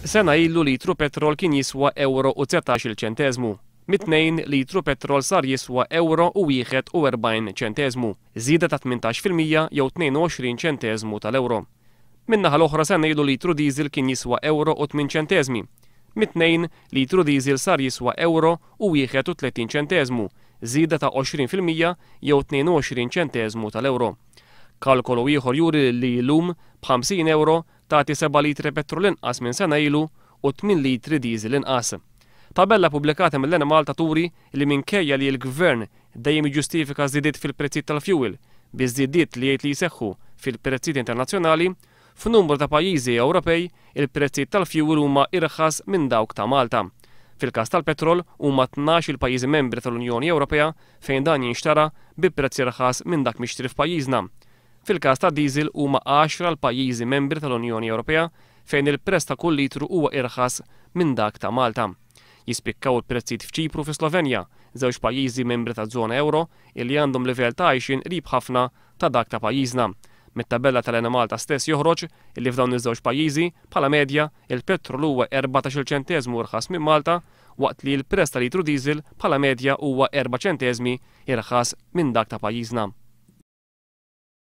Sena ilu litru petrol kien jiswa ewro u 19-il ċenteżmu. Mit-Tnejn, litru petrol sar jiswa ewro u 41 ċenteżmu, żieda ta' 18% jew 22 ċenteżmu tal-ewro. Min-naħa l-oħra sena ilu litru diesel kien jiswa ewro u 8 ċenteżmi. Mit-Tnejn, litru diesel sar jiswa ewro u 31 ċenteżmu, żieda ta' 20% jew 22 ċenteżmu tal-ewro. Kalkolu ieħor juri li llum b'50 ewro tagħti 7 litri petrol inqas minn sena ilu u 8 litri diesel inqas. Tabella pubblikata mill-Enemalta turi li minkejja li l-Gvern dejjem jiġġustifika żidiet fil-prezzijiet tal-fjuwil biż-żidiet li jgħid li jseħħu fil-prezzijiet internazzjonali, f'numru ta' pajjiżi Ewropej il-prezzijiet tal-fjuwil huma irħas minn dawk ta' Malta. Fil-każ tal-petrol huma 12 il-pajjiżi membri tal-Unjoni Ewropea fejn dan jinxtara bi prezz irħas minn dak mixtri f'pajjiżna. Fil-każ tad-diesel huma għaxra l-pajjiżi membri tal-Unjoni Ewropea fejn il-prezz ta' kull litru huwa irħas minn dak ta' Malta. Jispikkaw il-prezzijiet f'Ċipru u fis-Slovenja, żewġ pajjiżi membri taż-żona ewro illi għandhom livell ta' għajxien qrib ħafna ta' dak ta' pajjiżna. Mit-tabella tal-Enemalta stess joħroġ illi f'dawn iż-żewġ pajjiżi, bħala medja, il-petrol huwa 14-il ċenteżmu irħas minn Malta waqt li l-prezz ta' litru diesel bħala medja huwa erba' ċenteżmi irħas minn dak ta' pajjiżna.